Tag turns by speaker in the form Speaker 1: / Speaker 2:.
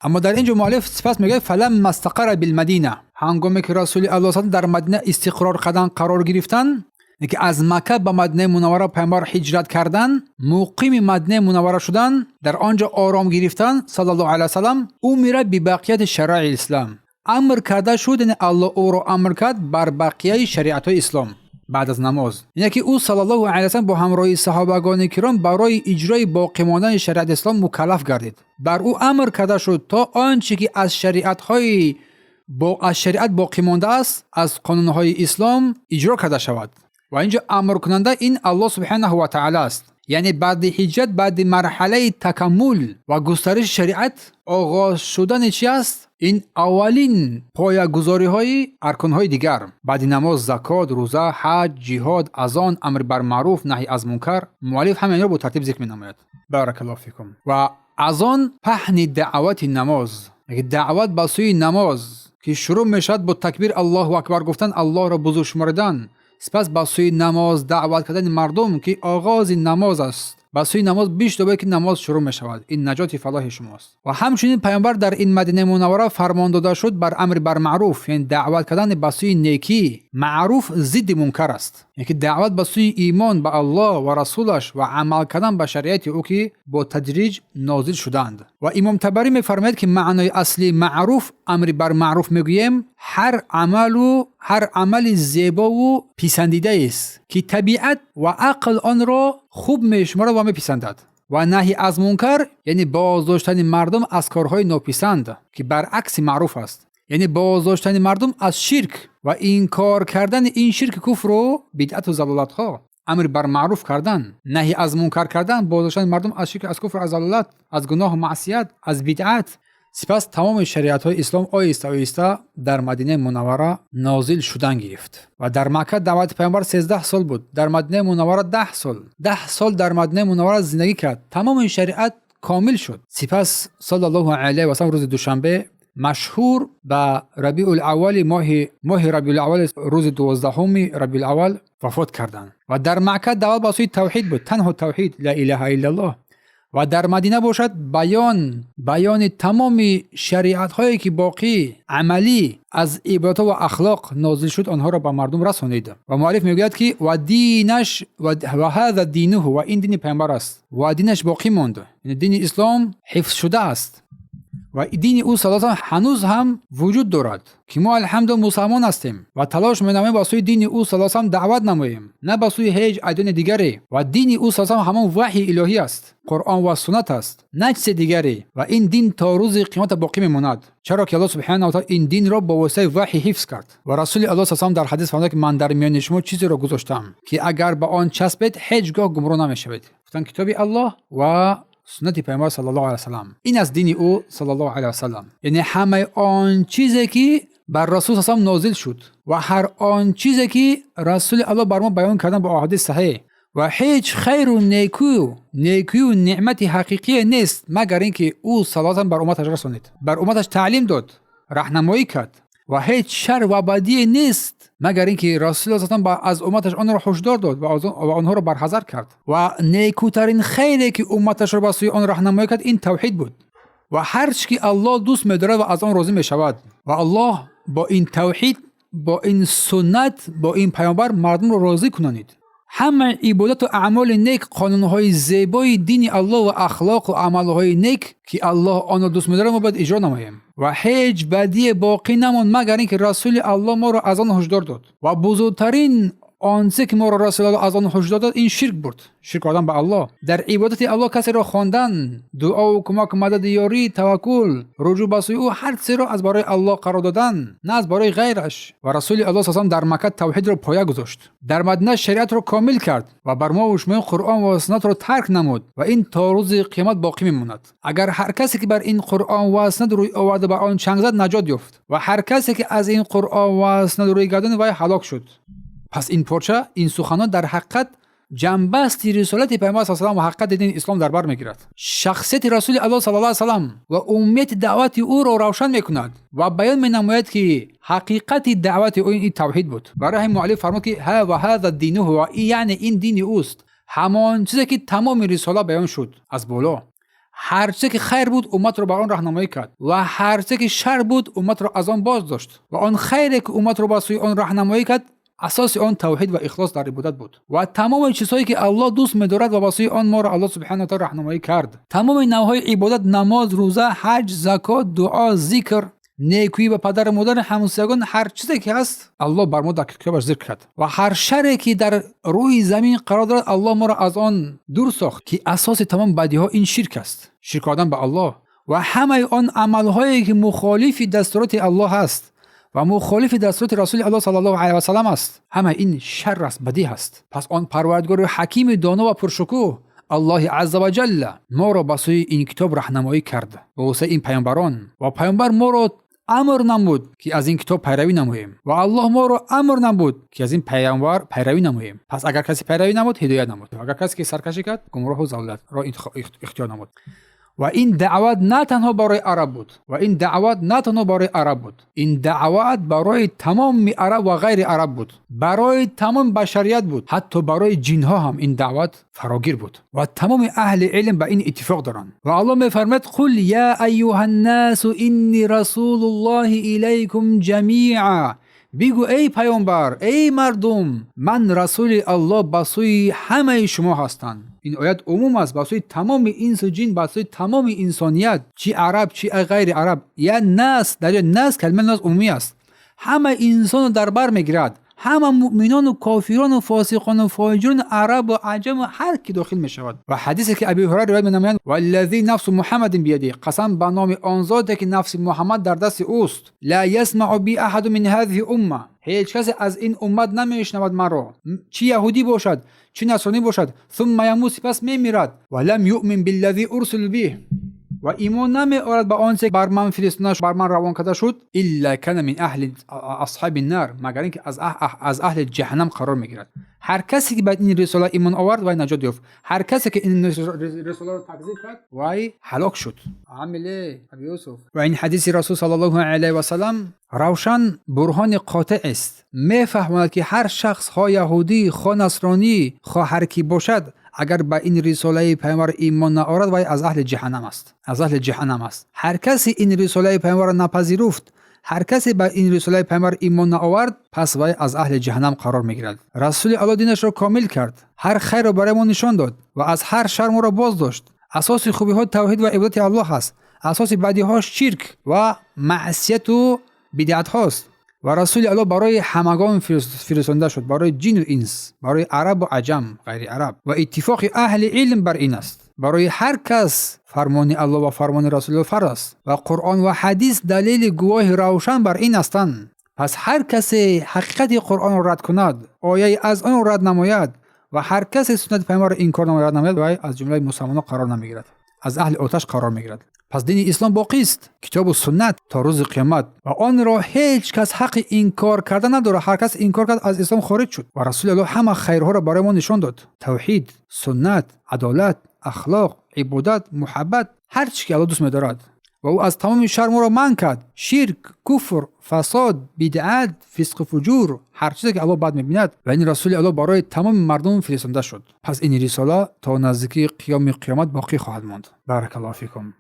Speaker 1: Аммо дар ин ҷо муаллиф сипас мегӯяд: فلما استقر بالمدينة, ҳангоме ки Расули Аллоҳ дар Мадина истиқрор кардан, қарор гирифтан, ки аз Макка ба Мадинаи Мунаввара пайғамбар ҳиҷрат кардан, муқими Мадинаи Мунаввара шудан, дар он ҷо ором гирифтан, صلى الله عليه وسلم, أمر ببقية شرائع الإسلام, амр карда шуд, яъне Аллоҳ ӯро амр кард бар бақияи шариатҳои ислом баъд аз намоз. Яъне ки ӯ صلى الله عليه وسلم бо ҳамроҳии саҳобагони киром барои иҷрои боқӣ мондани шариати ислом мукаллаф гардид. Бар ӯ амр карда шуд, то он чи ки аз шариатҳои аз шариат боқӣ мондааст, аз қонунҳои ислом иҷро карда шавад. Ва инҷо амркунанда ин Аллоҳ سبحانه وتعالى аст. Яъне баъди ҳиҷрат, баъди марҳалаи такаммул ва густариши шариат оғоз шудани чи аст? Ин аввалин поягузориҳои арконҳои дигар баъди намоз: закот, рӯза, ҳаҷ, ҷиҳод, азон, амр бар маъруф, наҳй аз мункар. Муаллиф ҳама инро бо тартиб зикр менамояд. بارك الله فيكم. Ва азон паҳни даъвати намоз, даъват ба сӯи намоз, ки шурӯъ мешавад бо такбир, Аллоҳу акбар гуфтан, Аллоҳро бузург шуморидан, сипас ба сӯи намоз даъват кардани мардум, ки оғози намоз аст. Ба сӯи намоз биштобед, ки намоз шурӯъ мешавад. Ин наҷоти фалоҳи шумост. Ва ҳамчунин пайғамбар дар ин Мадинаи Мунаввара фармон дода шуд бар амри бар маъруф, яъне даъват кардани ба сӯи некӣ. Маъруф зидди мункар аст, яъне ки даъват ба сӯи имон ба Аллоҳ ва расулаш ва амал кардан ба шариати ӯ, ки бо тадриҷ нозил шуданд. Ва Имом Табарӣ мефармояд, ки маънои аслии маъруф, амри бар маъруф мегӯем, ҳар амалу ҳар амали зебову писандидаест, ки табиат ва ақл онро хуб мешуморад ва меписандад. Ва наҳи аз мункар, яъне боздоштани мардум аз корҳои нописанд, ки баръакси маъруф аст, яъне боздоштани мардум аз ширк ва инкор кардани ин ширки куфру бидъату залолатҳо. Амр бар маъруф кардан, наҳи аз мункар кардан, боздоштани мардум аз ширк, аз куфр, аз залолат, аз гуноҳу маъсият, аз бидъат. Сипас тамоми шариатҳои ислом оҳиста оҳиста дар Мадинаи Мунаввара нозил шудан гирифт. Ва дар Макка даъвати пайғамбар 13 сол буд, дар Мадинаи Мунаввара 10 сол. 10 сол дар Мадинаи Мунаввара зиндагӣ кард, тамоми шариат комил шуд. Сипас صلى الله عليه وسلم рӯзи душанбе, машҳур ба Рабиулаввали, моҳи Рабиулаввал, рӯзи 12-уми Рабиулаввал вафот карданд. Ва дар Макка даъват ба сӯи тавҳид буд, танҳо тавҳид, لا إله إلا الله. Ва дар Мадина бошад, баёни тамоми шариатҳое, ки боқӣ амалӣ аз ибодатҳо ва ахлоқ нозил шуд, онҳоро ба мардум расонид. Ва муаллиф мегӯяд, ки ва динаш, وهذا دينه, ва ин дини пайғамбар аст ва динаш боқӣ монд, яъне дини ислом ҳифз шудааст ва дини ӯ صلى الله ҳанӯз ҳам вуҷуд дорад, ки мо алҳамду мусалмон ҳастем ва талош менамоем ба сӯи дини ӯ صلى الله даъват намоем, на ба сӯи ҳеҷ адёни дигаре. Ва дини ӯ صلى الله ҳамон ваҳйи илоҳӣ аст, Қуръон ва суннат аст, на чизе дигаре. Ва ин дин то рӯзи қиёмата боқӣ мемонад, чаро ки Аллоҳ سبحانه وتعالى ин динро бо воситаи ваҳй ҳифз кард. Ва Расули Аллоҳ صلى الله дар ҳадис фармуда, ки ман дар миёни шумо чизеро гузоштам, ки агар ба он часпед, ҳеҷ гоҳ гумроҳ намешавед. Гуфтанд: китоби Аллоҳ ва суннати пайғамбар صلى الله عليه وسلم. Ин аст дини ӯ صلى الله عليه وسلم, яъне ҳамаи он чизе, ки бар Расул салам нозил шуд, ва ҳар он чизе, ки Расули Аллоҳ бар мо баён кардан бо аҳодиси саҳеҳ. Ва ҳеҷ хайру некӯю неъмати ҳақиқие нест, магар ин ки ӯ صلى الله бар умматаш расонид, бар умматаш таълим дод, раҳнамоӣ кард. Ва ҳеҷ шар ва бадие нест, магар ин ки Расулуллоҳ аз умматаш онро ҳушдор дод ва онҳоро барҳазар кард. Ва некӯтарин хайре, ки умматашро ба сӯи он раҳнамоӣ кард, ин тавҳид буд ва ҳар чӣ ки Аллоҳ дӯст медорад ва аз он розӣ мешавад. Ва Аллоҳ бо ин тавҳид, бо ин суннат, бо ин паёмбар мардумро розӣ кунонид. Ҳама ибодату аъмоли нек, қонунҳои зебои дини Аллоҳ ва ахлоқу амалҳои нек, ки Аллоҳ онро дӯст медорад, мо бояд иҷро намоем. Ва ҳеҷ бадие боқӣ намонд, магар ин ки Расули Аллоҳ моро аз он ҳушдор дод. Ва бузургтарин он чизе, ки моро Расули Аллоҳ аз он ҳушдор дод, ин ширк буд, ширк кардан ба Аллоҳ, дар ибодати Аллоҳ касеро хондан, дуову кӯмаку мадади, ёрӣ, таваккул, руҷӯъ ба сӯи ӯ, ҳар чизеро аз барои Аллоҳ қарор додан, на аз барои ғайраш. Ва Расули Аллоҳ صلى дар Макка тавҳидро поя гузошт, дар Мадина шариатро комил кард ва бар мо шумои Қуръон ва суннатро тарк намуд ва ин то рӯзи қиёмат боқӣ мемонад. Агар ҳар касе, ки бар ин Қуръон ва суннат рӯй оварда, ба он чанг зад, наҷот ёфт ва ҳар касе, ки аз ин Қуръон ва суннат рӯй гардонид, вай ҳалок шуд. Пас ин порча, ин суханон дар ҳақиқат ҷамъбасти рисолати пайғамбар صلى ва ҳақиқати дини ислом дар бар мегирад. Шахсияти Расули Аллоҳ صلى الله وسلم ва умумияти даъвати ӯро равшан мекунад ва баён менамояд, ки ҳақиқати даъвати ӯ ин тавҳид буд. Барои ҳамин муаллиф фармуд, ки وهذا دينه, яъне ин дини ӯст, ҳамон чизе, ки тамоми рисола баён шуд аз боло. Ҳар чизе ки хайр буд, умматро ба он раҳнамоӣ кард ва ҳар чизе ки шар буд, умматро аз он боз дошт. Ва он хайре ки умматро ба сӯи он раҳнамоӣ кард, асоси он тавҳид ва ихлос дар ибодат буд. Ва тамоми чизҳое ки Аллоҳ дӯст медорад ва ба сӯи он моро Аллоҳ субҳонаҳу ва таъоло раҳнамоӣ кард. Тамоми навъҳои ибодат, намоз, рӯза, ҳаҷ, закот, дуо, зикр, некӯӣ ба падару модар, ҳамсоягон, ҳар чизе ки ҳаст, Аллоҳ бар мо дар китобаш зикр кард. Ва ҳар шаре ки дар рӯи замин қарор дорад, Аллоҳ моро аз он дур сохт, ки асоси тамоми бадиҳо ин ширк аст, ширк кардан ба Аллоҳ. Ва ҳамаи он амалҳое ки мухолифи дастуроти Аллоҳ аст ва мухолифи дастуроти Расули Аллоҳ саллаллоҳу алайҳи васаллам аст, ҳама ин шар аст, бадӣ ҳаст. Пас он Парвардигори ҳакими доно ва пуршукӯҳ, Аллоҳи азза ва ҷалла, моро ба сӯи ин китоб раҳнамоӣ кард ба воситаи ин паёмбарон. Ва паёмбар моро амр намуд, ки аз ин китоб пайравӣ намоем, ва Аллоҳ моро амр намуд, ки аз ин паёмбар пайравӣ намоем. Пас агар касе пайравӣ намуд, ҳидоят намуд, агар касе ки саркашӣ кард, гумроҳу залолатро ихтиёр намуд. Ва ин даъват на танҳо барои араб буд, ва ин даъват на танҳо барои араб буд, ин даъват барои тамоми араб ва ғайри араб буд, барои тамоми башарият буд, ҳатто барои ҷинҳо ҳам ин даъват фарогир буд. Ва тамоми аҳли илм ба ин иттифоқ доранд. Ва Аллоҳ мефармояд: قل يا أيها الناس إني رسول الله إليكم جميعا. Бигӯ, эй паёмбар, эй мардум, ман расули Аллоҳ ба сӯи ҳамаи шумо ҳастам. Ин оят умум аст, ба сӯи тамоми инсу ҷин, ба сӯи тамоми инсоният, чӣ араб, чӣ ғайри араб. Я нас, дар ҷои нас, калимаи нас умумӣ аст, ҳама инсонро дар бар мегирад, ҳама муъминону кофирону фосиқону фоҷирону арабу аҷаму ҳар ки дохил мешавад. Ва ҳадисе ки Аби Ҳурайра ривоят менамоянд: والذي نفس محمد بيده, қасам ба номи он зоте ки нафси Муҳаммад дар дасти ӯст, لا يسمع بي أحد من هذه الأمة, ҳеҷ касе аз ин уммат намешнавад маро, чӣ яҳудӣ бошад, чӣ насронӣ бошад, ثم يموت, сипас мемирад, ولم يؤمن بالذي أرسلت به, ва имон намеорад ба он че бар ман фиристода, бар ман равон карда шуд, إلا كان من أهل أصحاب النار, магар ин ки аз аҳли ҷаҳаннам қарор мегирад. Ҳар касе ки ба ин рисола имон овард, вай наҷот ёфт, ҳар касе ки ин рисоларо такзиб кард, вай ҳалок шуд. Амиле Аби Юсуф. Ва ин ҳадиси Расул саллаллоҳу алайҳи васалам равшан бурҳони қотеъ аст, мефаҳмонад, ки ҳар шахс, хо яҳудӣ, хо насронӣ, хо ҳар кӣ бошад, агар ба ин рисолаи паёмбар имон наорад, вай аз аҳли ҷаҳаннам аст, аз аҳли ҷаҳаннам аст. Ҳар касе ин рисолаи паёмбарро напазируфт, ҳар касе ба ин рисолаи паёмбар имон наовард, пас вай аз аҳли ҷаҳаннам қарор мегирад. Расули Аллоҳ динашро комил кард, ҳар хайрро барои мо нишон дод ва аз ҳар шар моро боз дошт. Асоси хубиҳо тавҳид ва ибодати Аллоҳ аст, асоси бадиҳо ширк ва маъсияту бидъатҳост. Ва Расули Аллоҳ барои ҳамагон фиристонда шуд, барои ҷину инс, барои арабу аҷам, ғайри араб. Ва иттифоқи аҳли илм бар ин аст: барои ҳар кас фармони Аллоҳ ва фармони Расули фарз аст ва Қуръон ва ҳадис далели гувоҳи равшан бар ин ҳастанд. Пас ҳар касе ҳақиқати Қуръонро рад кунад, ояе аз онро рад намояд ва ҳар касе суннати паёмбарро инкор намояд, рад намояд, вай аз ҷумлаи мусалмонон қарор намегирад, аз аҳли оташ қарор мегирад. Пас дини ислом боқист, китобу суннат, то рӯзи қиёмат, ва онро ҳеҷ кас ҳаққи инкор карда надорад. Ҳар кас инкор кард, аз ислом хориҷ шуд. Ва Расули Аллоҳ ҳама хайрҳоро барои мо нишон дод: тавҳид, суннат, адолат, ахлоқ, ибодат, муҳаббат, ҳар чӣ ки Аллоҳ дӯст медорад. Ва ӯ аз тамоми шар моро манъ кард: ширк, куфр, фасод, бидъат, фисқу фуҷур, ҳар чизе ки Аллоҳ бад мебинад. Ва ин Расули Аллоҳ барои тамоми мардум фиристонда шуд. Пас ин рисола то наздикии қиёми қиёмат боқӣ хоҳад монд. بارك الله فيكم.